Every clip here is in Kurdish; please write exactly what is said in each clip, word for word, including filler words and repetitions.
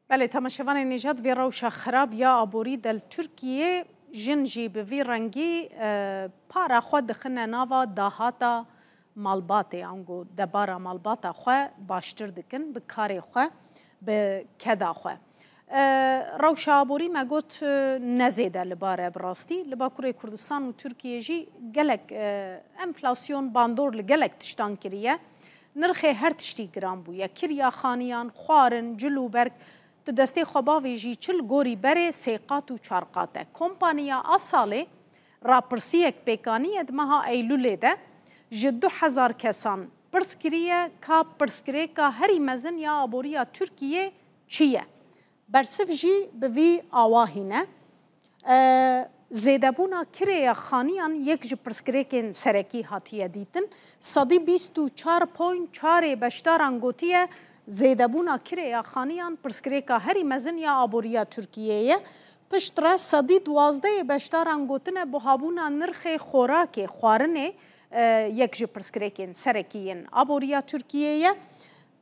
Belê, temaşevanên nêjat, vê rewşa xirab ya aborî de li Tirkiyê jin jî bi vî rengî, e, para xwe dixine nava dahata malbatê, ango debara malbata xwe baştir dikin, bi karê xwe, bi keda xwe. E, rewşa aborî me got, e, ne zêde li bar e bi rastî. Li Bakurê Kurdistan û Tirkiyê jî gelek, e, enflasyon bandor li gelek tiştan kiriye. Nirxê her tiştî giran bûye. Kiriya xaniyan, xwarin, cil û berg, tu destê xwe bavêjî çi li gorî berê sê qat û çar qat e. Kompaniya Asalê rapirsiyek pêk aniye di meha Eylûlê de ji du hezar kesan pirs kiriye ka pirsgirêka herî mezin ya aboriya Tirkiyê çi ye? Bersiv jî bi vî awa hîne. E, zêdebûna kirêya xaniyan yek ji pirsgirêkên serekî hatiye dîtin. Sedî bîst û çar point çarê beşdaran gotiye, zêdebûna kirêya xaniyan pirsgirêka herî mezin ya aboriya Tirkiyê ye. Piştre sedî duwazdehê beşdaran gotine buhabûna nirxê xorakê, xwarinê, e, yek ji pirsgirêkên serekî yên aboriya Tirkiyê ye.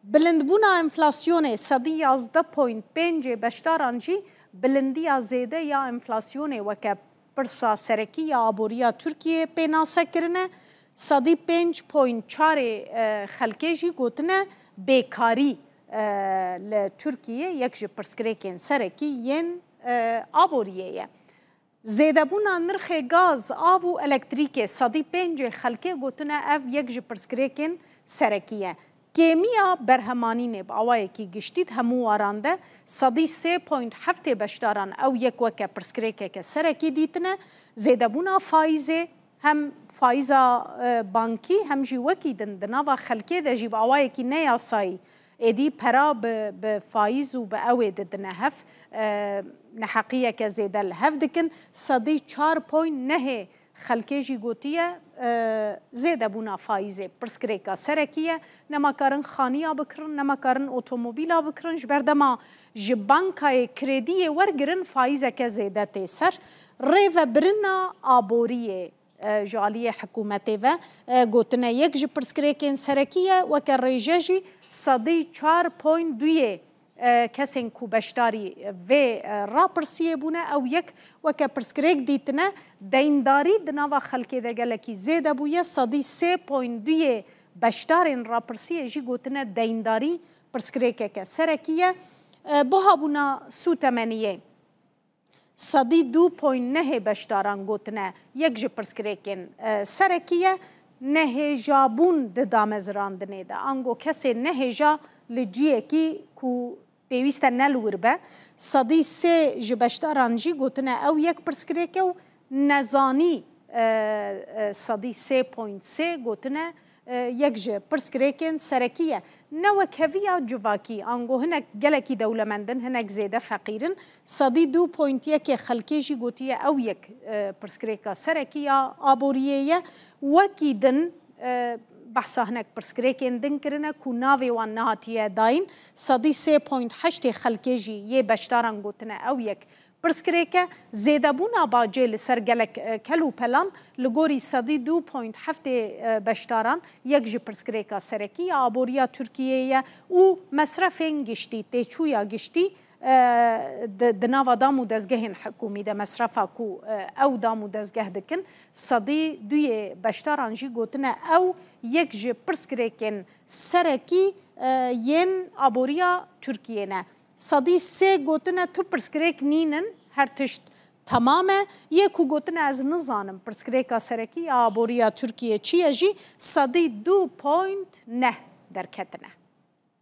Bilindbûna enflasyonê sedî yazdeh point pêncê beşdaran jî bilindiya zêde ya enflasyonê weke pirsa serekî ya aboriya Tirkiyeyê pênase kirine. Sedî pênc point çarê, e, xelkê jî gotine bêkarî, e, li Tirkiyê yek ji pirsgirêkên serekî yên, e, aboriyê ye. Zêdebûna nirxê gaz, av û elektrîkê, sedî pêncê xelkê gotine ev yek ji pirsgirêkên serekî ye. Kêmiya berhemanînê bi awayekî giştî di hemû waran de sedî sê point heftê beşdaran ew yek weke pirsgirêkeke serekî dîtine. Zêdebûna faîzê, hem faîza, e, bankî hem jî wekî din di nava xelkê de jî bi awayekî neyasayî êdî pera bi, bi faîz û bi ewê didine hev, e, neheqiyeke zêde li hev dikin. Sedî çar point nehê xelkê jî gotiye, e, zêdebûna faîzê pirsgirêka serekî ye. Nema karin xaniya bikirin, nema karin otomobîla bikirin. Ji ber dema ji bankayê krêdiyê wergirin, faîzeke zêde tê ser. Rêvebirina aboriyê, e, ji aliyê hikûmetê ve, e, gotine yek ji pirsgirêkên serekî ye, weke rêje jî sedî çar point duyê, e, kesên ku beşdarî vê, e, rapirsiyê bûne, ew yek weke pirsgirêk dîtine. Deyndarî di nava xelkê de gelekî zêde bûye, sedî sê point duyê beşdarên rapirsiyê jî gotine deyndarî pirsgirêkeke serekî ye. E, buhabûna sûtemeniyê, sedî du point nehê beşdaran gotine yek ji pirsgirêkên, e, serekî ye. Nehêjabûn di damezirandinê de, ango kesê nehêja li ciyekî ku pêwîst e ne li wir be, sedî sê ji beşdaran jî gotine ew yek pirsgirêk e û nezanî, e, e, sedî sê point sê gotine, e, yek ji pirsgirêkên serekî ye. Newekheviya civakî, ango hinek gelekî dewlemend in, hinek zêde feqîr in. Sedî du point yekê xelkê jî gotiye ew yek, e, pirsgirêka serekî ya aboriyê ye. Wekî din, e, behsa hinek pirsgirêkên din kirine ku navê wan nehatiye dayîn. Sedî sê point heştê xelkê jî yê beşdaran gotine ew yek pirsgirêk e. Zêdebûna bacê li ser gelek, e, kel û pelan, li gorî sedî du point heftê, e, beşdaran yek ji pirsgirêka serekî ya aboriya Tirkiyeyê ye û mesrefên giştî, têçûya giştî, e, di, di nava dam û dezgehên hikûmî de mesrefa ku, e, ew dam û dezgeh dikin, sedî duyê beşdaran jî gotine ew yek ji pirsgirêkên serekî, e, yên aboriya Tirkiyê ne. Sedî sê gotine tu pirsgirêk nînin, her tişt temam e. Yê ku gotine ez nizanim pirsgirêka serekî ya aboriya Tirkiyê çi ye jî sedî du point neh derketine.